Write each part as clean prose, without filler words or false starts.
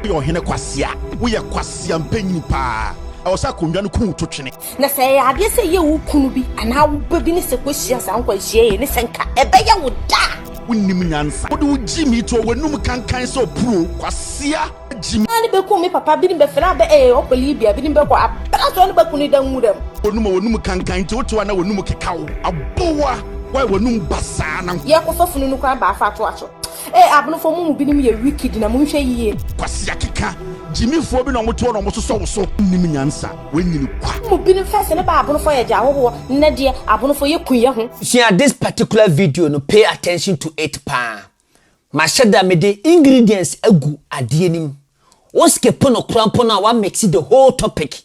Woyɛ ɔhene kwasea. Woyɛ kwasea mpanyin paa. Ɛwɔ sɛ akonnwa no ku wo to twene. Na sɛ ɛyɛ adeɛ sɛ ɛyɛ wo kunu bi anaa wo ba bi ne sɛ kɔhyia saa nkwanhyia yei ne sɛ nka ɛbɛyɛ wo da a. Wonnim nyansa. Wode wo gyimi to w'anum kankan sɛ ɔpuro. Kwasea gyimi. Ne bɛkum me papa, binom bɛfrɛ abɛ ee ɔkɔ Libya, binom bɛkɔ abena so ne bɛku no da nwura mu. W'anum a w'anum kankan nti wote hɔ a na w'anum keka wo. Aboa! Woayɛ w'anum basaa na. Yɛkɔfa funu no koraa ba afa ato aso. Ee abenofoɔ mo mu binom yɛ wicked na monhwɛ yie. Kwasea keka. Gyimifoɔ bi na wɔte hɔ na wɔsosɔ wo so. Wonnim nyansa. Woanyini kwa. Mo mu binom first ne ba abonofoɔ yɛ gya ahohoɔ nnɛ deɛ abonofoɔ yɛ ku yɛ ho. Sua this particular video no pay attention to it paa. Mahyɛ da mede ingredients agu adeɛ no mu. Wo skip no koraa mpo no a wa mix the whole topic.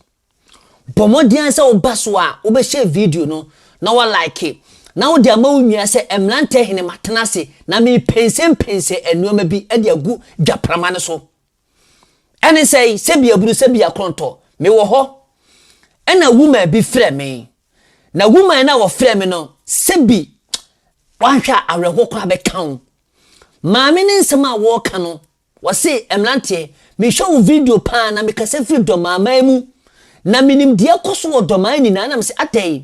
Bɔ mmɔden ara sɛ woba so a wobɛhyɛ video no na wa like na wode ama wo nua sɛ mmerantɛ hene matena ase na merepɛnsɛmpɛnsɛ nneɛma bi de agu dwaprama no so. Ɛne sɛ sɛbi aburu sɛbi akorɔntɔ mewɔ hɔ ɛna woman bi frɛ me na woman no a wɔfrɛ me no sɛbi wanhwɛ a awerɛhoɔ koraa bɛka wo. Maame ne nsɛm a wɔreka no Wɔse, Mmeranteɛ, mehwɛ wo video paa na mekasa firi Dɔmaaman mu na menim deɛ ɛkɔ so wɔ Dɔmaa nyinaa na mese adɛn?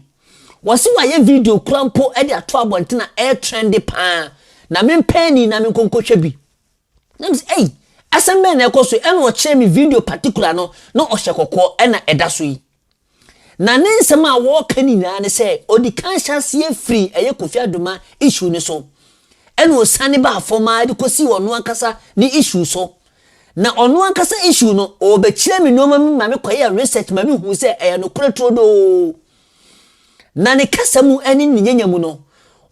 Wɔse wɔayɛ video kora mpo de ato abɔnten a ɛretrɛnde paa na mempɛ ani na menkɔ nkɔhwɛ bi. Na mese ei, asɛm bɛn na ɛkɔ so yi? Ɛna ɔkyerɛɛ me video particular no na ɔhyɛ kɔkɔɔ ɛna ɛda so yi. Na ne nsɛm a wɔreka no nyinaa ne sɛ ɔdi kan hyɛ aseɛ firi ɛyɛ Kofi Adoma issue no so ɛna ɔsiane baa fam ara de kɔsii ɔno ankasa ne issue so. Na ɔno ankasa issue no ɔrebɛkyerɛ me nneɛma bi ma me kɔyɛɛ research ma me huu sɛ ɛyɛ nokorɛ turodoo. Na ne kasa mu ne ne nyanya mu no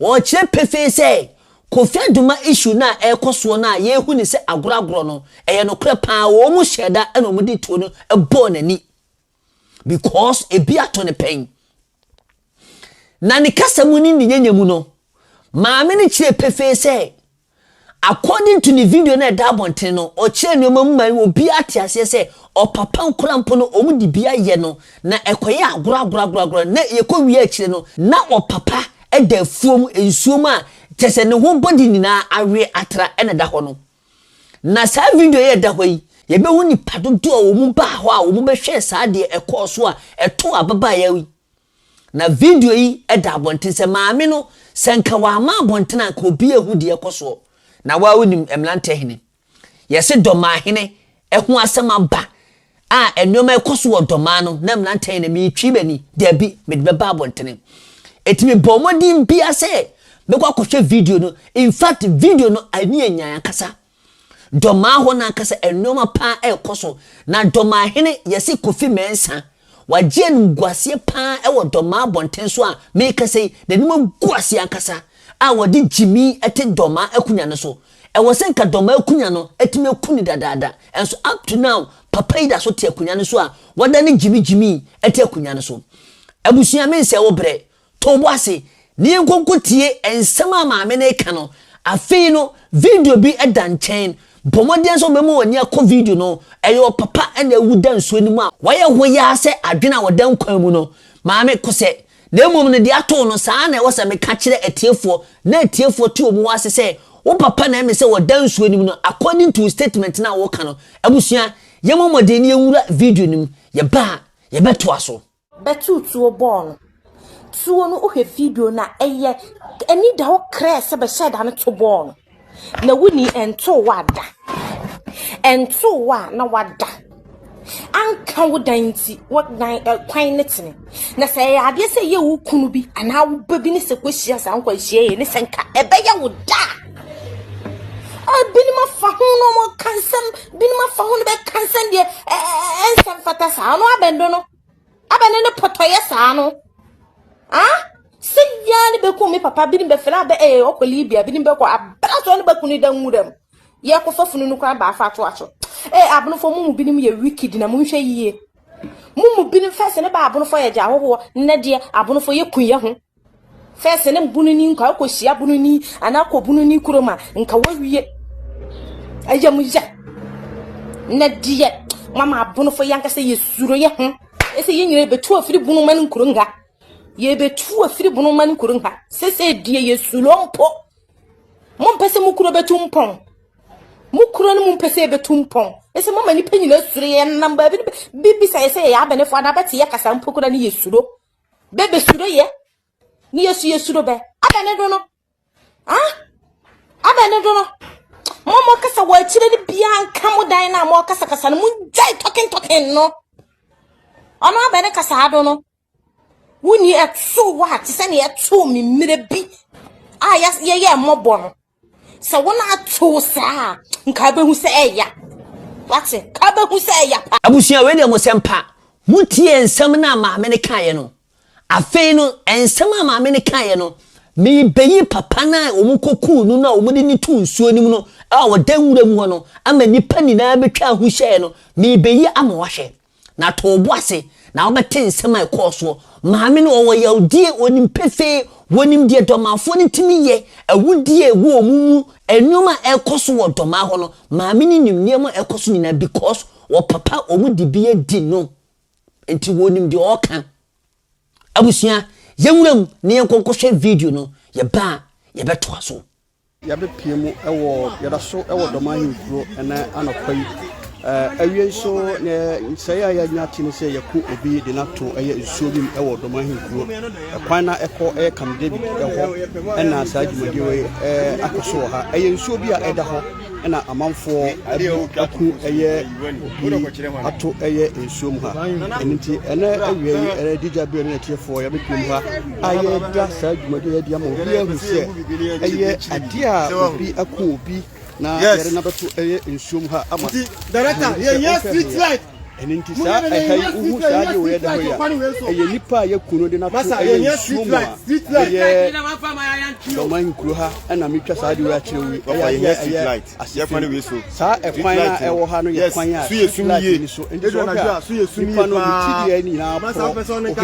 ɔrekyerɛ pefee sɛ Kofi Adoma issue no a ɛrekɔ soɔ no a yɛrehu no sɛ agorɔ agorɔ no ɛyɛ nokorɛ paa wɔn hyɛɛ da na wɔde tuo no bɔɔ n'ani. because ebi ato ne pɛn. Na ne kasa mu ne ne nyanya mu no, maame no kyerɛ pefee sɛ according to ne video no a ɛda abɔnten no, ɔkyerɛ nneɛma mu ma obiara te aseɛ sɛ ɔpapa nkora mpo no wɔn de bi ayɛ no na ɛkɔyɛ agorɔ agorɔ agorɔ agorɔ na yɛkɔ wie akyire no na ɔpapa da afuom nsuom a kyɛ sɛ ne ho body nyinaa awe atra ɛna ɛda hɔ no. Na saa video yi a ɛda hɔ yi, yɛbɛhu nnipa dodoɔ a wɔn baa hɔ a wɔn bɛhwɛɛ saa deɛ ɛkɔɔ so a ɛtoo ababaawa yi. Na video yi da abɔnten sɛ maame no, sɛ nka wamma abɔnten a nka obi ahu deɛ ɛkɔ soɔ. Na waa wonim mmeranteɛ hene. Yɛse dɔmaahene ɛho asɛm aba a nneɛma ɛkɔ so wɔ dɔmaa no na mmeranteɛ hene meretwi m'ani, daabi mede bɛba abɔntene. Eti mebɔɔ mmɔden bia sɛ mɛkɔ akɔhwɛ video no. In fact, video no ani anyan ankasa. Dɔmaa hɔ no ankasa nneɛma paa ɛrekɔ so. Na dɔmaa hene yɛse Kofi Mensah wagye animguaseɛ paa ɛwɔ dɔmaa abɔnten so a merekasa yi n'anim agu aseɛ ankasa a wɔde gyimi ɛte dɔmaa akunya no so. Ɛwɔ sɛ nka Dɔm akunya no atumi aku no dadaada, nso up to now papa yi da so te akunya no so a wadane gyimi gyimi te akunya no so. Abusua mensɛe wo berɛ, to wo bo ase na yɛnkɔ nkɔtie nsɛm a maame no reka no. Afei no video bi da nkyɛn, bɔ mmɔden sɛ wobɛma w'ani akɔ video no, ɛyɛ ɔpapa na awu da nsuo no mu a wayɛ hoyaa sɛ adwene a ɔda nkwa mu no. Maame, kosɛ. Na mmom no, deɛ ato wo no, saa ara na ɛwɔ sɛ meka kyerɛ atiefoɔ, na atiefoɔ te wɔn ho ase sɛ, wo papa na ɛme sɛ wɔda nsuo no mu no, according to wo statement no a woka no. Abusua, yɛmmɔ mmɔden na yɛnwura video no mu, yɛba a, yɛbɛtoa so. Bɛtoo tuo bɔɔ no. Tuo no wohwɛ video no a ɛyɛ ani da hɔ krɛɛ sɛ bɛhyɛɛ da no to bɔɔ no. Na wonni ɛntoo wo a da. Ɛntoo wo a na wada. Anka wo dan nti, wo dan kwan ne tene. Na sɛ ɛyɛ adeɛ sɛ ɛyɛ wo kunu bi anaa wo ba bi ne sɛ kɔhyia saa nkwanhyia yɛ ne sɛ nka ɛbɛyɛ wo da a. Binom afa ho na wɔka nsɛm, binom afa ho na bɛka nsɛm deɛ ɛnsɛm fata saa no abɛndo no. Abɛne ne pɔtɔyɛ saa no. Ah? Sɛ yaa ne bɛku me papa binom bɛfrɛ abɛ ee ɔkɔ Libya binom bɛkɔ abena so ne bɛku ne da nwura mu. Yɛkɔfa funu no koraa ba afa ato aso. Ee abonofo mo mu binom yɛ wicked na monhwɛ yie. Mo mu binom fɛs ne ba abonofo yɛ gya ahohoɔ nnɛ deɛ abonofo yɛ ku yɛ ho. Fɛs ne bununi nka wokɔhyia bununi anaa kɔ bununi kurom a nka wawie. Ɛyɛ mo yɛ. Nnɛ deɛ mama abonofo yɛ ankasa yɛ suro yɛ ho. Ɛsɛ yɛ nyina yɛbɛtu afiri bunuma no nkuro nha. Yɛbɛtu afiri bunuma no nkuro nha. Sɛsɛ deɛ yɛ suro mpo. Mompɛ sɛ mo kuro bɛtu mpɔn. Mo kuro no mu mpɛ sɛ yɛbɛtu mpɔn. Ɛsɛ moma nnipa nyinaa suro yɛn nam baabi no bi bisa yɛ sɛ yɛyɛ abɛnefoɔ anaa bɛte yɛ kasa mpo koraa ne yɛsuro. Bɛ bɛsuro yɛ ne yɛsu yɛsuro bɛ. Abɛne do no. Ah? Abɛne do no. Mo mo kasa wɔ akyire no biara nka mo dan no a mo kasakasa no mo gyae talking talking no. Ɔno abɛne kasa do no. Wonni ɛtoo hɔ a te sɛ nea ɛtoo me mmerɛ bi a yɛyɛ mmɔbɔ no. Sɛ wo na atoo saa a, nka wobɛhu sɛ ɛya. Wate? Nka wobɛhu sɛ ɛya pa. Abusua wei deɛ mo sɛ mpa mo tie nsɛm no a maame no kaeɛ no afei no nsɛm a maame no kaeɛ no merebɛyi papa no a wɔn kɔkuu no no a wɔn de no too nsuo no mu no a ɔda nwura mu hɔ no ama nnipa nyinaa bɛtwa ho hyɛɛ no merebɛyi ama wahwɛ Na to wo bo ase, na wobɛte nsɛm a ɛkɔɔ soɔ. Maame no, ɔwɔ yawdie, ɔnim pefee, wɔnim deɛ Dɔmafoɔ no tumi yɛ, awudie a ɛwɔ wɔn mu, nneɛma a ɛrekɔ so wɔ Dɔmaa hɔ no, maame no nim nneɛma a ɛrekɔ so nyinaa because ɔpapa wɔn de bi adi no, nti wɔnim deɛ ɔreka. Abusua, yɛnwura mu na yɛnkɔ nkɔhwɛ video no, yɛba a yɛbɛtoa so. Yɛabɛpue mu wɔ yɛda so wɔ Dɔm Ahenkuro ɛnɛ anɔpa yi. Awie nso nsɛe a yɛanya te ne sɛ yɛko obi de no ato ɛyɛ nsuo bi mu wɔ Dɔm Ahenkuro. Ɛkwan na ɛkɔ ɛyɛ Camp David ɛhɔ ɛna saa dwumadie wei akɔ so wɔ ha. Ɛyɛ nsuo bi a ɛda hɔ ɛna amanfoɔ aku ɛyɛ obi ato ɛyɛ nsuo mu ha. Ɛno nti ɛnɛ awia yi ɛnɛ DJ Abiri ne n'atiefoɔ yɛabɛpue mu ha a yɛda saa dwumadie yi adi ama obi ahu sɛ ɛyɛ adeɛ a obi ako obi na yɛde no abɛto ɛyɛ nsuo mu ha ama ɛno nti saa ɛha yi wohu saa adeɛ wei ɛda hɔ yi a ɛyɛ nipa a yɛku no de no ato ɛyɛ nsuo mu a ɛyɛ dɔman nkuro ha ɛna metwa saa adeɛ wei akyerɛ wei ɛyɛ adeɛ a ɛyɛ Asefem. Saa ɛkwan a ɛwɔ ha no yɛ kwan a street light nni so. Enti sɛ wohwɛ a, nipa no ne ti deɛ nyinaa porɔ. Wohwɛ,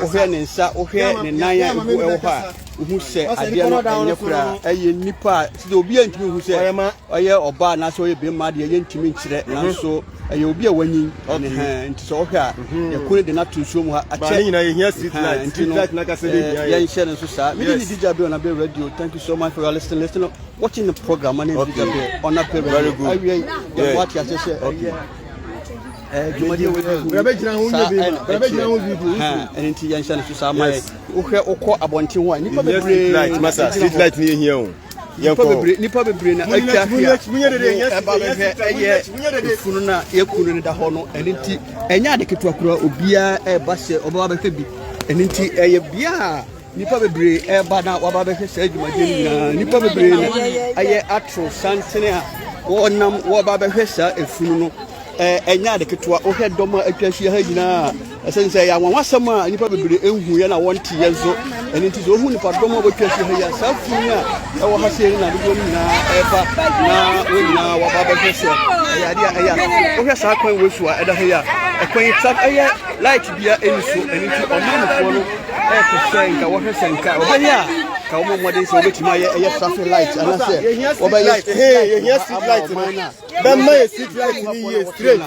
wohwɛ ne nsa, wohwɛ ne nan a egu ɛwɔ hɔ a, wohu sɛ adeɛ no ɛnyɛ koraa. Ɛyɛ nipa a, sɛ obi a ntumi nhu sɛ ɔyɛ ɔbaa anaasɛ ɔyɛ bɛrima deɛ yɛntumi nkyerɛ, nanso ɛyɛ obi a wanyin. Ne hɛn, nti sɛ wohwɛ a, yɛko no de no ato nsuo mu ha akyɛ. Nti no, yɛnhyɛ no nso saa. Mede ne DJ Abel on Abel Radio. Thank you so much for your listening. Listen. Watching the program, my name is okay. Gabriel on Apple Radio. Very good. Awie, yɛ mo ate ase sɛ ɛyɛ ɛɛ dwumadie wɔ yɛ saa ɛna ɛteɛ ɛne nti yɛn hyɛ no so saa ma yɛ wohwɛ wokɔ abɔnten hɔ a nipa bebree na street light ni ehia o nipa bebree nipa bebree na atwa ahwɛ a ɛba bɛhwɛ ɛyɛ efunu na yɛkunu no da hɔ no ɛne nti ɛnyɛ ade ketewa koraa obiara ɛɛba sɛ ɔbɛba bɛhwɛ bi ɛne nti ɛyɛ bea a Nnipa bebree reba na wɔaba abɛhwɛ saa dwumadie no nyinaa. Nnipa bebree na ayɛ atoro santene a wɔnam wɔba abɛhwɛ saa efunu no. Ɛnyɛ ade ketewa. Wohwɛ dɔm a atwa ahyia ha nyinaa a, ɛsɛ sɛ ɛyɛ anwanwasɛm a nnipa bebree nhu yɛ na wɔnte yɛ nso. Ɛno nti sɛ wohu nnipa dɔm a wɔatwa ahyia ha yi a, saa funu yi a ɛwɔ ha sei no na dodoɔ no nyinaa ɛreba na wɔn nyinaa wɔaba abɛhwɛ sɛ ɛyɛ adeɛ a ɛyɛ a wohwɛ saa kwan wei so a ɛda ha yi a, ɛkwan yi tra ɛyɛ light bia ɛni so. Ɛno nti ɔmanfoɔ no ɛɛpɛ sɛ nka wɔhwɛ sɛ nka wɔbɛyɛ a ka wɔn mmɔden sɛ wɔbɛtumi ayɛ ɛyɛ traffic light anaasɛ wɔbɛyɛ street light ama ɔman no a bɛma yɛ street light ni yie straight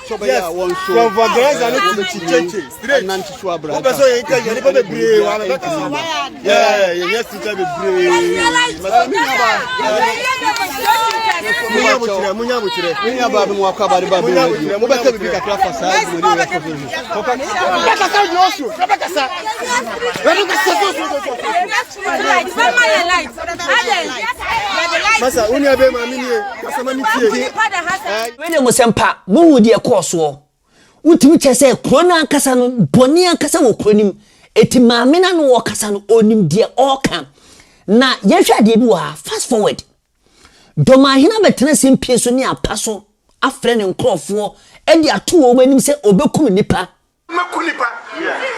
sɛ ɔbɛyɛ a wɔn nso from Vulgariza ne to Chicheche straight nante so abira wopɛ sɛ yɛn kɛ nipa bebree wɔ abɛbɛ kasa yɛ yɛhia street light bebree munya abokyerɛ munya abokyerɛ me nua baa bi mu akɔ abade ba bi wɔ bio wobɛka biribi kakra fa saa dwumadi wɔ ɛkɔ so Bɛkasa nyɛ osu, bɛkasa. Bɛkasa so so so. Masa, wo nua bɛ maame nie, kasa ma ne tie. Wei deɛ mo sɛ mpa, mohu deɛ ɛkɔɔ soɔ. Wotumi kyerɛ sɛ kuro no ankasa no, bɔne ankasa wɔ kuro no mu. Eti maame no ano ɔkasa no, ɔnim deɛ ɔreka. Na yɛhwɛ adeɛ bi wɔ ha, fast forward. Dɔmahene abɛtena simpie so ne apa so afrɛ ne nkurɔfoɔ de ato wɔn anim sɛ ɔbɛkum nnipa. Mɛku nnipa.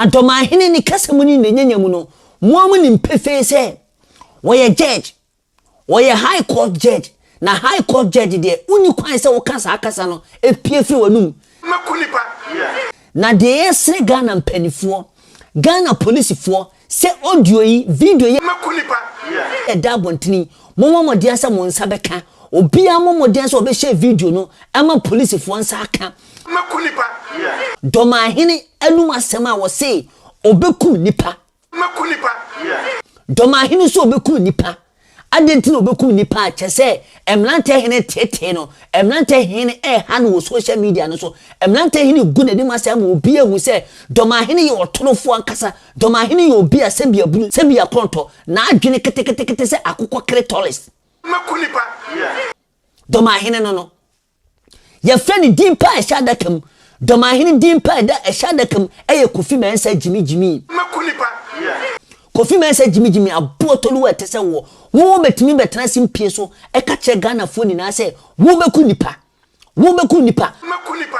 Na Dɔmahene ne kasa mu ne ne nyanya mu no, mo ara monim pefee sɛ wɔyɛ judge, wɔyɛ high court judge, na high court judge deɛ, wonni kwan sɛ woka saa kasa no pue firi w'anum. Mɛku nnipa. Na deɛ yɛsrɛ Ghana mpaninfoɔ, Ghana polisifoɔ, sɛ audio yi, video yi Mɛku nnipa. a ɛda abɔntene yi, mommɔ mmɔden sɛ mo nsa bɛka. Obiara mmɔ mmɔden sɛ ɔbɛhyɛ video no ama polisifoɔ nsa aka. Mɛku nnipa. Dɔmahene anum asɛm a ɔse ɔbɛkum nnipa. Mɛku nnipa. Dɔmahene nso ɔbɛkum nnipa. Adɛn nti na ɔbɛkum nnipa a kyɛ sɛ mmeranteɛ hene teetee no, mmeranteɛ hene ɛreha no wɔ social media no so, mmeranteɛ hene gu n'anim ase ama obi ahu sɛ Dɔmahene yɛ ɔtorofoɔ ankasa, Dɔmahene yɛ obi a sɛbi abunu, sɛbi akorɔntɔ, n'adwene ketekete sɛ akokɔ clitoris. Mɛku nipa. Dɔmahene no no. Yɛfrɛ no din pa a ɛhyɛ adaka mu. Dɔmahene din pa a ɛda ɛhyɛ adaka mu yɛ Kofi Mensah Gyimi Gyimi. Mɛku nipa. Kofi Mensah Gyimi Gyimi aboɔ toluwa a ɛte sɛ woɔ. Wo bɛtumi bɛtena simpie so ka kyerɛ Ghanafoɔ nyinaa sɛ wobɛku nipa. Wobɛku nipa. Mɛku nipa.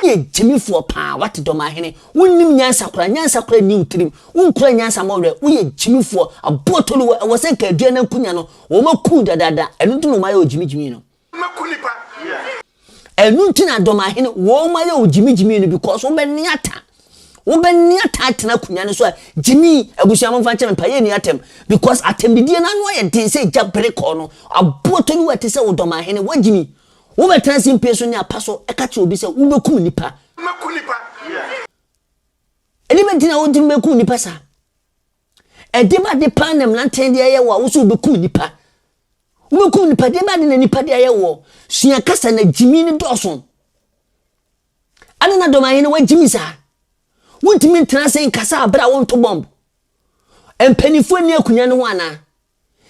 Woyɛ gyimifoɔ paa wate Dɔmahene. Wonnim nyansa koraa, nyansa koraa nni wo tirim. Wonkura nyansa mmɔwerɛ. Woyɛ gyimifoɔ. Aboɔ toluwa ɛwɔ sɛ nka Aduana nkonya no wɔaku wo dadaada. Ɛno nti na wɔayɛ wo gyimi gyimi no. Mɛku nipa. Ɛno nti na dɔmahene wɔn ayɛ wo gyimigyimi no because wobɛne ata wobɛne ata atena akonnwa no so a gyimi abusua momfa nkyɛ me mpa yɛ ni atɛm because atɛmdidie no ano ayɛ den sɛ gya bere kɔɔ no aboɔ tɔ ne wɔ ɛte sɛ wo dɔmahene woagyimi wobɛtena simpie so ne apa so ɛka kyerɛ obi sɛ wobɛkum nipa. Mɛku nipa. Ɛde bɛnti na wontumi bɛkum nipa saa. Ɛde ba de paa na mmeranteɛ de ayɛ wo a wo sɛ wobɛkum nipa. Wobɛkum nipa deɛ ba de na nipa de ayɛ woɔ. Sua kasa na gyimi no dɔɔso. Ade na dɔmahene wagyimi saa. Wontumi ntena ase nkasa abere a wonto bɔmb. Mpanimfoɔ nni akonnwa no ho anaa?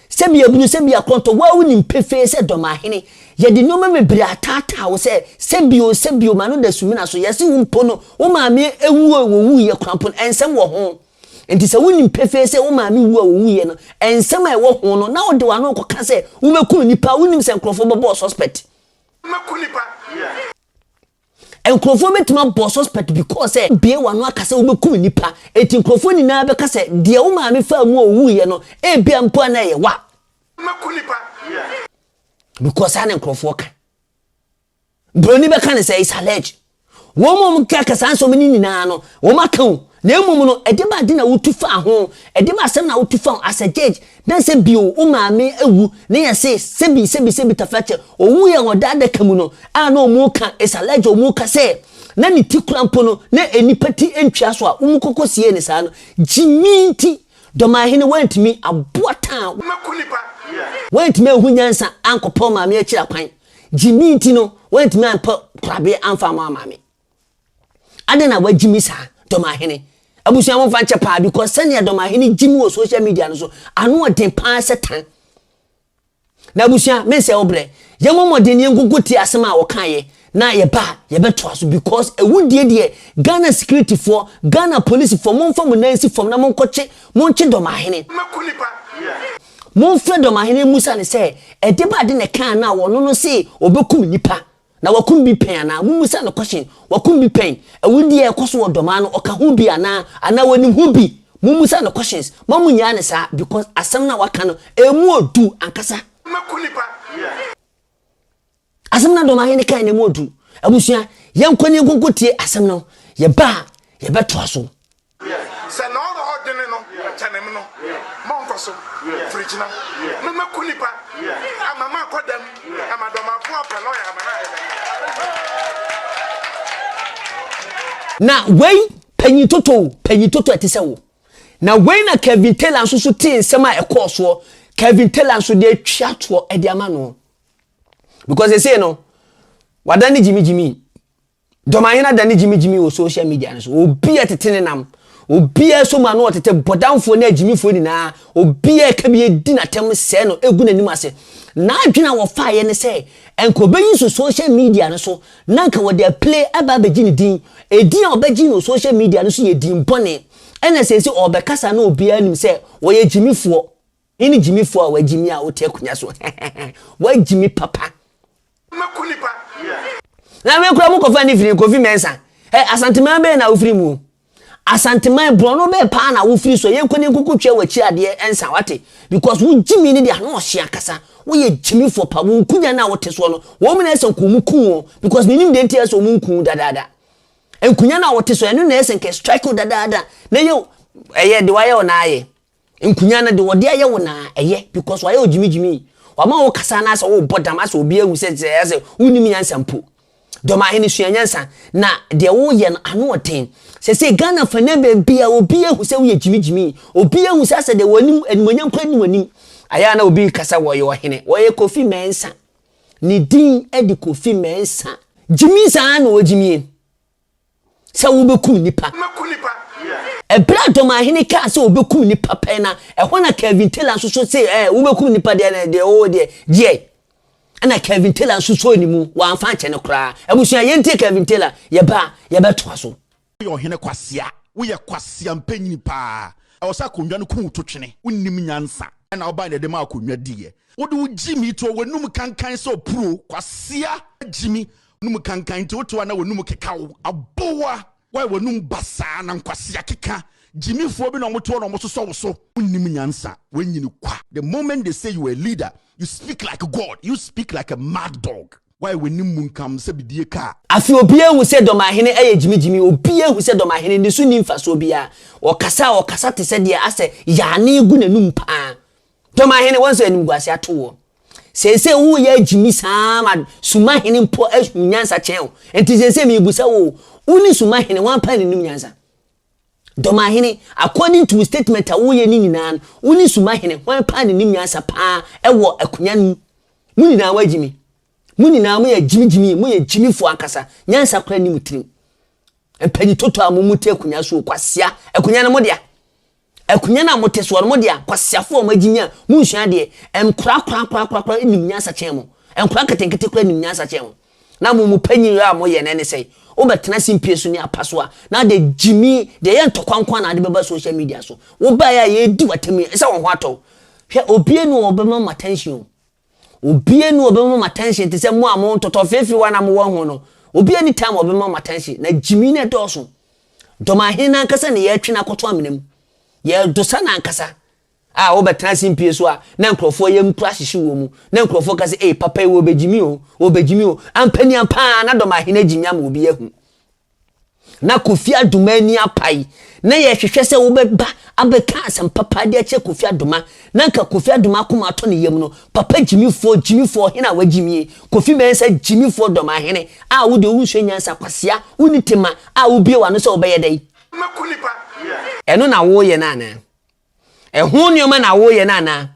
Sɛbi abunu sɛbi akɔntɔ, wo ara wonim pefee sɛ Dɔmahene, yɛde nnoɔma bebree ataataa wo sɛ sɛbi o sɛbi o m'ano da sumina so, yɛse wo mpo no wo maame wuo a wɔwuiɛ koraa mpo no nsɛm wɔ ho. Nti sɛ wonim pefee sɛ wo maame wuo a wɔwuiɛ no nsɛm a ɛwɔ ho no na wode w'ano rekɔka sɛ wobɛkum nnipa a wonim sɛ nkurɔfoɔ bɛbɔ wo suspect. Wobɛku nnipa. Nkurɔfoɔ bɛtumi abɔ suspect because sɛ bue w'ano aka sɛ wobɛkum nnipa enti nkurɔfoɔ nyinaa bɛka sɛ deɛ wo maame faa mu a ɔwuiɛ no ebia mpo a na ɛyɛ wa. Wobɛku nnipa. Because saa na nkurɔfoɔ ka. Broni bɛka no sɛ it's alleged. Wɔn a wɔkeka saa nsɛm no nyinaa no, wɔn aka o. Na mmom no, ɛde ba ade na wotu faa ho, ɛde ba asɛm na wotu fa ho as a judge. Na sɛ bio wo maame awu na yɛse sɛbi sɛbi sɛbi tafrakyɛ owu yɛ wɔ da adaka mu no a na ɔmo ka it's alleged ɔmo ka sɛ na ne ti kora mpo no na nnipa ti ntwea so a ɔmo kɔkɔ siee no saa no gyimii nti Dɔmahene wantumi aboa taa wantumi anhu nyansa ankɔpɛ ɔmaame akyiri akwan gyimii nti no wantumi ampɛ korabea amfa ama ɔmaame. Adɛn na wagyimi saa Dɔmahene? Abusua momfa nkyɛ paa because sɛnea Dɔmahene gyimi wɔ social media no so ano ɔden paa sɛ tan. Na abusua mensɛ wo brɛ. Yɛmmɔ mmɔden na yɛnkonkɔ tie asɛm a wɔkaeɛ na yɛba a yɛbɛtoa so because awudie deɛ Ghana security foɔ, Ghana police foɔ momfa mo nan nsi fam na monkɔkye monkye Dɔmahene. Momfrɛ Dɔmahene mmusa no sɛ ɛde ba ade na ɛkaa no a wɔno no se ɔbɛkum nnipa. Na wakum bi pɛn anaa? Mommisa no question. Wakum bi pɛn? Awudie a ɛkɔ so wɔ Dɔmaa no ɔka ho bi anaa? Anaa wɔnim ho bi? Mommisa no questions. Mma monnyaa no saa because asɛm no a waka no ɛmu ɔdu ankasa. Mɛku nipa. Asɛm no a Dɔmahene kae no ɛmu ɔdu. Abusua, yɛnkɔ na yɛnkɔnkɔ tie asɛm no. Yɛba a, yɛbɛtoa so. Sɛ na ɔrɔ ɔdene no kyɛne me no ma ɔnkɔ so firi gyina me mɛku nipa ama makɔ dɛm ama dɔmafo apɛ lɔya ama no ayɛ dɛm. Na wei panyin toto o, panyin toto a ɛte sɛ wo. Na wei na Kevin Taylor nso so tee nsɛm a ɛkɔɔ soɔ. Kevin Taylor nso de atwa toɔ de ama no. Because ɛsei no, wada ne gyimigyimi. Dɔmahene adane gyimigyimi wɔ social media no so. Obi a tete ne nam. Obi a so ma no ɔtete bɔdamfoɔ ne agyimifoɔ nyinaa. Obi a ɛka bi edi n'atɛm sɛɛ no egu n'anim ase. N'adwene a wɔfaeɛ ne sɛ nka ɔbɛyi so social media no so na nka wɔde aplay aba abɛgye ne din. Edin a ɔbɛgye no wɔ social media no so yɛ din bɔne. Ɛna seesei ɔrebɛkasa na obiara nim sɛ ɔyɛ gyimifoɔ. Hene gyimifoɔ a wagyimi a wote akonnwa so wagyimi papa. Mɛku nipa. Na wei kura mo kɔfa ne firi Kofi Mensah. Ɛ Asanteman bɛyɛ na wofiri mu. Asanteman borɔno bɛyɛ paa na wofiri so. Yɛnkɔ ne nkoko twɛ w'akyi adeɛ ɛnsa wate. Because wo gyimi ne deɛ ano ɔhye ankasa. Woyɛ gyimifoɔ pa. Wo nkunya no a wote soɔ no wɔn na ɛsɛ nka wɔn ku wo because menim deɛ nti ɛsɛ wɔn nku wo dadaada. Nkunya no a wote so ɛno na ɛsɛ nka strike wo dadaada na yɛ ɛyɛ de wayɛ wo na ayɛ. Nkunya no de wɔde ayɛ wo na ɛyɛ because wayɛ wo gyimigyimi. Wama wo kasa na asɛ wobɔ dam asɛ obi ahu sɛ sɛ asɛ wonim nyansa mpo. Dɔmahene sua nyansa na deɛ woyɛ no ano ɔden. Sɛsɛ Ghana fa nɛ baabi a obi ahu sɛ woyɛ gyimigyimi. Obi ahu sɛ asɛ deɛ w'anim animuonyam koraa nni w'anim. Ayɛ a na obi rekasa wɔyɛ ɔhene. Wɔyɛ Kofi Mensah. Ne din de Kofi Mensah. Gyimi saa na ɔgyimie. Sɛ wobɛkum nipa. Ɛberɛ a Dɔmahene kaa sɛ ɔbɛkum nipa pɛn na ɛhɔ na Kevin Taylor nso so se ɛɛ wobɛkum nipa deɛ na deɛ ɔwɔ deɛ gyeɛ. Ɛna Kevin Taylor nso sɔɔ ne mu wɔamfa ankyɛ no koraa. Abusua yɛntie Kevin Taylor yɛba a yɛbɛtoa so. Woyɛ ɔhene kwasea. Woyɛ kwasea mpanyini paa. Ɛwɔ sɛ akonnwa no ku wo to twene. Wonnim nyansa. Ɛna wobae na yɛde maa akonnwa diiɛ. Wode wo gyimi to w'anum kankan sɛ ɔpuro. Kwasea gyimi. W'anum kankan nti wote hɔ a na w'anum keka wo. Aboa. Woayɛ w'anum basaa na nkwasea keka. Gyimifoɔ bi na wɔte hɔ na wɔsosɔ wo so. Wonnim nyansa. Woanyini kwa. The moment they say you are a leader, you speak like God. You speak like a mad dog. Wayɛ w'anim munkam sɛ bidie kaa. Afei obiara hu sɛ Dɔmahene yɛ gyimigyimi, obiara hu sɛ Dɔmahene ne so nni mfasoɔ biara. Ɔkasa a, ɔkasa te sɛ deɛ asɛ yaane gu n'anum paa. Dɔmahene, wɔn sɛ animguase ato woɔ. Seesei woreyɛ agyimi saa ma Sumahene mpo ahu nyansa kyɛn wo. Enti seesei merebisa wo o, wo ne Sumahene, hwan paa na nim nyansa? Dɔmahene, according to wo statement a woyɛ ne nyinaa no, wo ne Sumahene, hwan paa na nim nyansa paa wɔ akonya no mu? Mo nyinaa moagyimi. Mo nyinaa moyɛ gyimigyimi, moyɛ gyimifoɔ ankasa. Nyansa koraa nni mo tirim. Mpanyin toto a mo mo te akonnwa so o, kwasea. Akonnwa no mo dea. Akonnwa no a mote soɔ no mo dea. Kwaseafoɔ a moagyimi a monsua adeɛ. Nkora koraa koraa koraa koraa nim nyansa kyɛn mo. Nkora nketenkete koraa nim nyansa kyɛn mo. Na mo mo panyin a moyɛ no ɛne sɛn? Wobɛtena simpie so ne apa so a, na ade gyimi, deɛ ɛyɛ ntɔkwa nko ara na ade bɛba social media so. Wobaeɛ a yɛredi w'atam yi, ɛsɛ wo ho atɔ wo. Hwɛ, obiara ni hɔ a ɔbɛma mo attention o. Obiara ni hɔ a ɔbɛma mo attention te sɛ mo a mo ntɔtɔ feefeewa na mowɔ ho no. Obiara ni time a ɔbɛma mo attention. Na gyimi no ɛdɔɔso. Dɔmahene no ankasa na yɛretwe no akɔto amena mu. Yɛredosa no ankasa. A wobɛtena ase mpie so a, na nkurɔfoɔ yam kura hyehye wɔn mu. Na nkurɔfoɔ ka sɛ, ei, papa yi wɔbɛgyimi o, wɔbɛgyimi o. Ampani ampa ara na dɔmahene agyimi ama obi ahu. Na Kofi Adoma ani apae. Na yɛhwehwɛ sɛ wobɛba abɛka asɛm papa de akyerɛ Kofi Adoma. Na nka Kofi Adoma akoma atɔ ne yam no, papa gyimifoɔ, gyimifoɔ, ɔhene a wagyimie, Kofi Mensah gyimifoɔ dɔmahene a wo deɛ wonsua nyansa, kwasea, wonni tema a wobue w'ano sɛ wobɛyɛ dɛn? Ɛno na woreyɛ no anaa? Ɛho nneɛma na woreyɛ no anaa?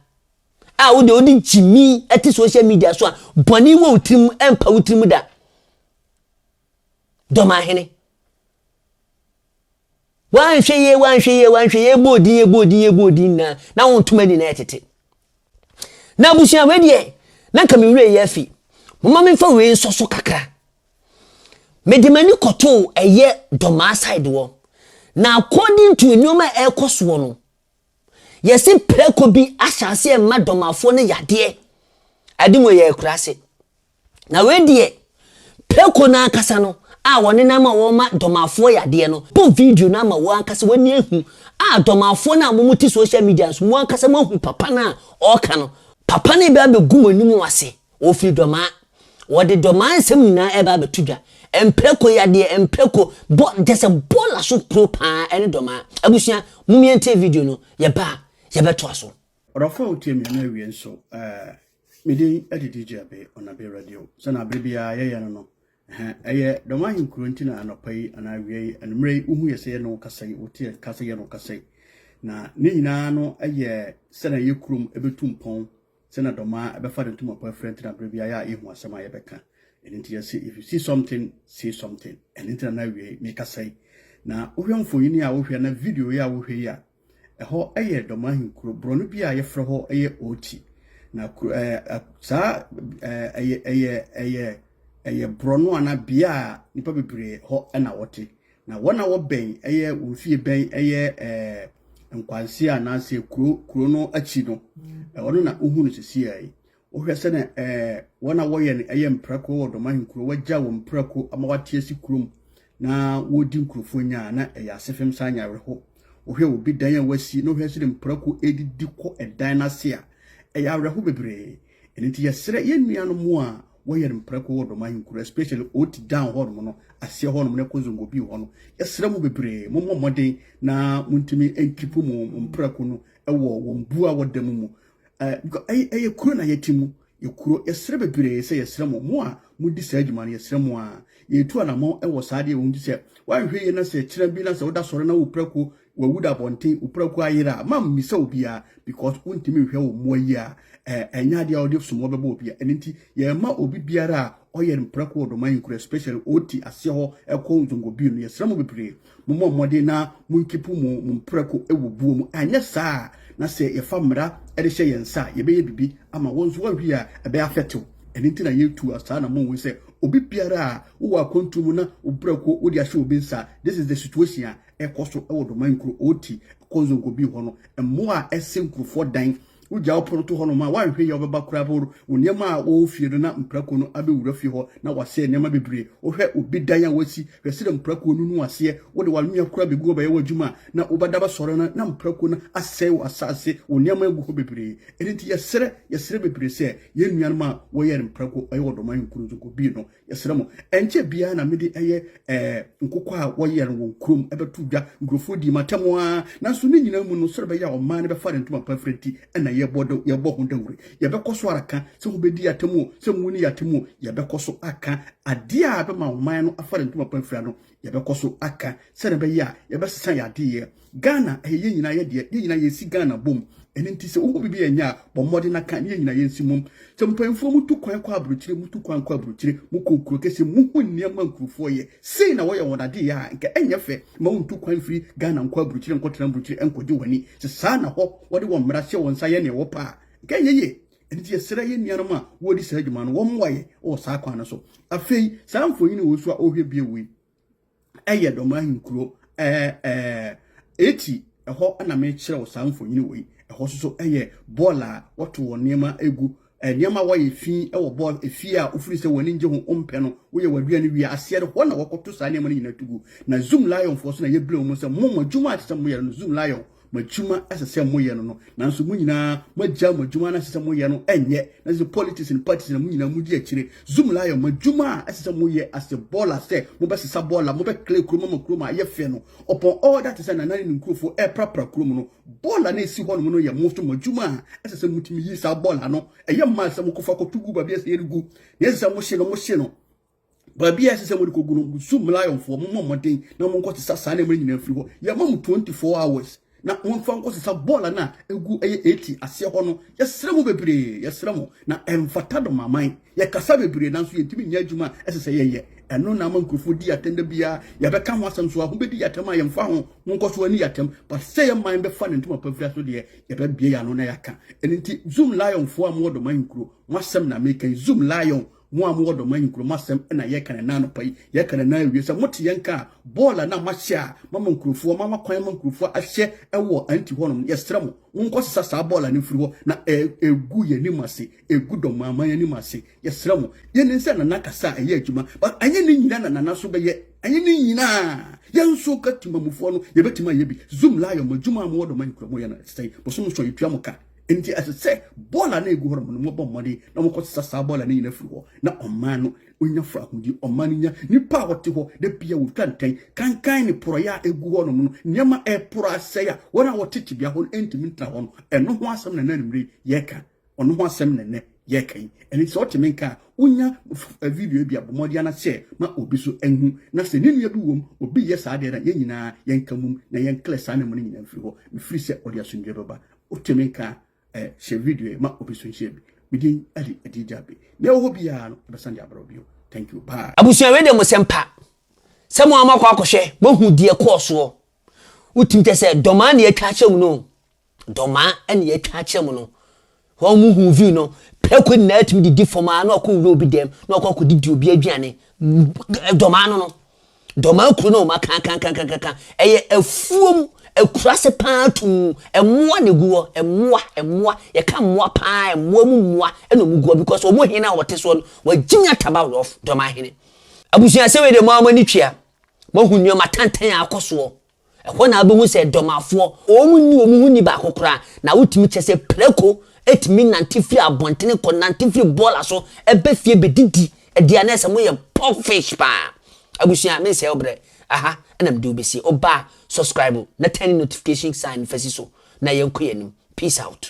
A wo deɛ wode gyimi te social media so a bɔne wɔ wo tirim ɛmpa wo tirim da. Dɔmahene. Woanhwɛ yie, woanhwɛ yie, woanhwɛ yie, bɔ odin, bɔ odin, bɔ odin na na wo ntoma nyinaa tete. Na abusua wei deɛ, na nka me werɛ yɛ afi. Moma memfa wei nsɔ so kakra. Mede m'ani kɔtoo ɛyɛ dɔmaa side wɔ. Na according to nneɛma a ɛrekɔ soɔ no, yɛse prɛko bi ahyɛ aseɛ mma dɔmafoɔ no yadeɛ. Ade mu yɛ akuraase. Na wei deɛ, prako no ankasa no a wɔnenam a wɔma dɔmafoɔ yadeɛ no, bɔ video no ama wo ankasa w'ani ahu a dɔmafoɔ no a mo te social media nso mo ankasa moahu papa no a ɔreka no. Papa no reba abɛgu mo anim ase, ɔfiri dɔmaa. Wɔde dɔmaa nsɛm nyinaa ɛreba abɛto dwa. Mprako yadeɛ, mprako, bɔ, kyɛ sɛ bɔɔla so kuro paa ɛne dɔmaa. Abusua, mom yɛntie video no, yɛba a yɛbɛtoa so. Ɔdɔfo a wotie me ɛna awie nso eh, me din de DJ Abe on Abe Radio. Sɛnea abere biara yɛyɛ no no, ɛhɛn, ɛyɛ dɔm ahenkuro nti na anɔpa yi anaa awia yi, anwummerɛ yi, wohu yɛ sɛ yɛne wo kasa yi, wote yɛ ka sɛ yɛne wo kasa yi. Na ne nyinaa no yɛ sɛnea yɛ kurom ɛbɛtu mpɔn, sɛnea dɔmaa ɛbɛfa ne ntoma pa afira nti na abere biara yɛ a yɛhu asɛm a yɛbɛka. Ɛno nti yɛse if you see something, say something. Ɛno nti na na awie yi mekasa yi. Na wohwɛ mfonini a wohwɛ na video yi a wohwɛ yi a, Ɛhɔ yɛ dɔm ahenkuro, borɔno bi a yɛfrɛ hɔ yɛ Oti. Na kuro ɛɛ saa ɛɛ ɛyɛ ɛyɛ ɛyɛ ɛyɛ borɔno anaa bea a nnipa bebree hɔ na wɔte. Na wɔn a wɔbɛn ɛyɛ wɔn fie bɛn ɛyɛ ɛɛ nkwanse anaasɛ kuro kuro no akyi no, ɛhɔ no na wohu no sisi yi. Wohwɛ sɛnea ɛɛ wɔn a wɔyɛ no yɛ mprako wɔ dɔm ahenkuro, wɔagya wɔn mprako ama wɔate asi kurom na wɔredi nkurɔfoɔ nya a, na ɛyɛ asefem saa nyɛ awerɛho. Wohwɛ obi dan a wasi na wohwɛ sɛdeɛ mprako redidi kɔ ɛdan no ase a, ɛyɛ awerɛho bebree. Ɛno nti yɛsrɛ yɛn nuanom a wɔyɛ no mprako wɔ dɔm ahenkuro, especially Oti down hɔnom no, aseɛ hɔnom na ɛkɔ Zongobi hɔ no, yɛsrɛ mo bebree, mommɔ mmɔden na montumi nkipu mo mprako no wɔ wɔn buo a wɔda mu mu. Ɛyɛ ɛyɛ kuro na yɛte mu. Yɛ kuro. Yɛsrɛ bebree sɛ yɛsrɛ mo, mo a modi saa adwuma no, yɛsrɛ mo a. Yɛretu anammɔn wɔ saa adeɛ wei ho nti sɛ woanhwɛ yie na sɛ kyena bi na sɛ woda sɔre na wo prako wawu da abɔnten, wo prako ayera a, ma mmisa obiara because wontumi nhwɛ wo mmoa yie a, ɛnyɛ adeɛ a wode somɔ bɛbɔ obiara. Ɛno nti yɛrema obi biara a ɔyɛ mprako wɔ Dɔm Ahenkuro especially Oti aseɛ hɔ ɛkɔ Nzongo-Bio no, yɛsrɛ mo bebree, mommɔ mmɔden na monkipu mo mo mprako wɔ buo mu. Anyɛ saa a, na sɛ yɛfa mmara de hyɛ yɛn nsa a, yɛbɛyɛ biribi ama wɔn nso wɔahwie a ɛbɛyɛ afɛtew. Ɛno nti na yɛtu saa anammɔn wei sɛ obi biara a wowɔ akwantuo mu na wo prako wode ahyɛ obi nsa, this is the situation a ɛkɔ so wɔ Dɔman nkuro Oti kɔ Nzonkobi hɔ no, mmoa a ɛsɛ nkurofoɔ dan, wogya wo pono to hɔnom a woanhwɛ yie a wobɛba koraa bɛworo wo nneɛma a wɔwɔ fie no na mprako no abɛwura fie hɔ na wasɛe nneɛma bebree. Wohwɛ obi dan a wasi, hwɛ sɛdeɛ mprako no nu aseɛ, wode w'anwea koraa bɛgu hɔ bɛyɛ w'adwuma a na wobɛda bɛsɔre no na mprako no asɛe w'asase, wo nneɛma agu hɔ bebree. Ɛno nti yɛsrɛ, yɛsrɛ bebree sɛ yɛn nuanom a wɔyɛ mprako wɔ Dɔman nkuro Nzonkobi no, Yɛsrɛ mo, ɛnkyɛ biara na mede ɛyɛ ɛɛ nkokɔ a wɔyɛ no wɔn kurom ɛbɛto dwa. Nkurɔfoɔ dii m'atɛm ara, nanso ne nyinaa mu no, sɛdeɛ ɛbɛyɛ a ɔman no bɛfa ne ntoma pa afira nti na yɛbɔ daw yɛbɔ ho dawuro. Yɛbɛkɔ so ara aka, sɛ mobɛdi yɛn atɛm o, sɛ monni yɛn atɛm o, yɛbɛkɔ so aka adeɛ a ɛbɛma ɔman no afa ne ntoma pa afira no, yɛbɛkɔ so aka sɛdeɛ ɛbɛyɛ a yɛbɛsesa yɛn adeyɛ. Ghana, ɛyɛ yɛn nyinaa yɛ deɛ, yɛn nyinaa yɛsi Ghana bom. Ɛno nti sɛ wohu biribi a ɛnyɛ a, bɔ mmɔden na ka ne yɛn nyinaa yɛnsi mmom. Sɛ mpanyinfoɔ mutu kwan kɔ aburokyire, mutu kwan kɔ aburokyire, mokɔ nkuro kɛseɛ mu, muhu nneɛma nkurofoɔ yɛ, sei na wɔyɛ wɔn adeyɛ a, nka ɛnyɛ fɛ ma wontu kwan mfiri Ghana nkɔ aburokyire nkɔtena aburokyire nkɔgye w'ani. Sɛ saa na hɔ wɔde wɔn mmara hyɛ wɔn nsa yɛ nea wɔpɛ a, nka ɛnyɛ yie. Ɛno nti yɛsrɛ yɛn nuanom a wɔredi saa adwuma no, wɔmmoa yɛn wɔ saa kwan no so. Afei, saa mfonini wɔ so a ɔrehwɛ bio yi, ɛyɛ dɔm ahenkuro ɛɛ ɛɛ eti ɛhɔ na mekyerɛ wo saa mfonini wɔ yi. Ɛhɔ nso so ɛyɛ bɔɔl a wɔto wɔn nneɛma egu nneɛma a wɔyɛ fi wɔ bɔɔl efie a wofiri sɛ wɔn ani ngye ho wompɛ no woyɛ w'aduane wie aseɛ no hɔ na wɔkɔto saa nneɛma no nyinaa to gu. Na Zoom Lion foɔ so na yɛbile wɔn sɛ mo mo adwuma a ɛsɛ sɛ moyɛ no Zoom Lion Mo adwuma ɛsɛ sɛ moyɛ no no, nanso mo nyinaa moagyaa mo adwuma no ɛsɛ sɛ moyɛ no ɛnyɛ, na sɛ politics and parties na mo nyinaa modi akyire. Zoom Lion, mo adwuma a ɛsɛ sɛ moyɛ as a baller sɛ mobɛsesa bɔɔla, mobɛclear kurom ama kurom ayɛ fɛ no, upon all that sɛ Nana ne ne nkurɔfoɔ ɛreprapra kurom no, bɔɔla no a ɛsi hɔnom no yɛ mo nso mo adwuma a ɛsɛ sɛ motumi yi saa bɔɔla no, ɛyɛ mmaa sɛ mokɔfa kɔto gu baabi a ɛsɛ yɛde gu, nea ɛsɛ sɛ mohye no, mohye no. Baabi a ɛsɛ sɛ mode kɔgu no, Zoom Lionfoɔ, mommɔ mmɔden na monkɔsesa saa nneɛma no nyinaa mfiri hɔ. Yɛma mo 24 hours na momfa nkɔsesa bɔɔla no a ɛgu ɛyɛ 80 aseɛ hɔ no. Yɛsrɛ mo bebree, yɛsrɛ mo, na ɛmfata dɔmaman. Yɛkasa bebree nanso yɛntumi nyɛ adwuma a ɛsɛ sɛ yɛyɛ. Ɛno na ama nkurɔfoɔ di atɛm da biara. Yɛbɛka ho asɛm so a, mobɛdi yɛn atɛm a yɛmfa ho. Monkɔ so ani yɛn atɛm. But sɛ yɛn man bɛfa ne ntoma pa firi so deɛ, yɛbɛbue yɛn ano na yɛaka. Ɛno nti, Zoom Lionfoɔ a mowɔ dɔm ahenkuro, mo asɛm na meka yi. Zoom Lion, Mo a mowɔ dɔm ahenkuro, mo asɛm na yɛreka no ɛnnɛ anɔpa yi, yɛreka no ɛnnɛ awie sɛ mote yɛn nka a, bɔɔl a na moahyɛ a moama nkurofoɔ, moama kwan ama nkurofoɔ ahyɛ wɔ anti hɔnom no, yɛsrɛ mo, monkɔsesa saa bɔɔl no mfiri hɔ na ɛgu yɛn anim ase, ɛgu dɔm aman anim ase. Yɛsrɛ mo, yɛnim sɛ Nana kasa a ɛyɛ adwuma, but ɛnyɛ ne nyinaa na Nana so bɛyɛ, ɛnyɛ ne nyinaa. Yɛn nso ka Timamufoɔ no, yɛbɛtumi ayɛ bi. Zoom Lion, mo adwuma a mowɔ dɔm ahenkuro moyɛ no ɛte sɛn? Bosom nson yɛtua mo ka. Enti ɛsɛ sɛ bɔɔla no a egu hɔnom no, wɔbɔ mmɔden na wɔkɔsesa saa bɔɔla no nyinaa firi hɔ, na ɔman no nya fahodie, ɔman no nya nnipa a wɔte hɔ da bia wɔtwa ntɛn, kankan ne porɔeɛ a egu hɔnom no, nneɛma ɛreporɔ asɛe a wɔn a wɔte tebea hɔ no ntumi ntena hɔ no, ɛno ho asɛm na ɛnɛ anwummerɛ yi yɛreka, ɔno ho asɛm na ɛnɛ yɛreka yi. Ɛno nti sɛ wote me nka a, wonya video yi bi a, bɔ mmɔden ara share ma obi so nhu, na sɛ ne nua bi wom, obi reyɛ saa adeɛ no a, yɛn nyinaa yɛnka mmom na yɛnklɛ saa nneɛma no nyinaa mfiri hɔ, mefiri sɛ ɔde asomdwoeɛ bɛba. Wote me nka a, eh, hyɛ video yi ma obi so nhyɛ bi. Me din de Adija Abe. Nea ɛwɔ hɔ biara no, ɛbɛsan de abrɛ wo bio. Thank you, bye. Abusua wei deɛ mo sɛ mpa sɛ mo a moakɔ akɔhwɛ moahu deɛ kɔɔ soɔ wotumi kyɛ sɛ dɔmaa na yɛatwa akyerɛ mu no dɔmaa na yɛatwa akyerɛ mu no wɔn mu hu view no prɛko nyinaa tumi didi fam a na ɔkɔ wura obi dɛm na ɔkɔ akɔdidi obi aduane dɔmaa no no Dɔmaa kuro no a wɔakaakaakaaka, ɛyɛ afuom, akuraase paa tuu, mmoa na ɛgu hɔ, mmoa, mmoa, yɛka mmoa paa, mmoa mu mmoa na wɔgu hɔ because wɔn hene a wɔte soɔ no, wɔagyimi ataba rough, Dɔmaa hene. Abusua sɛ wei deɛ mo ara mo ani tua, moahu nneɛma tantan a akɔ soɔ. Ɛhɔ na wobɛhu sɛ dɔmafoɔ, wɔn nni wɔn ho ni baako koraa, na wotumi kyɛ sɛ prako tumi nante firi abɔntene kɔ nante firi bɔɔla so ba fie bɛdidi ɛdeɛ a na ɛsɛ moyɛ pork fish paa. Abusua mensɛe wo berɛ, aha na mede wo bɛsie, woba a subscribe na turn notification sign fa si so na yɛnkɔ yɛn anim. Peace out.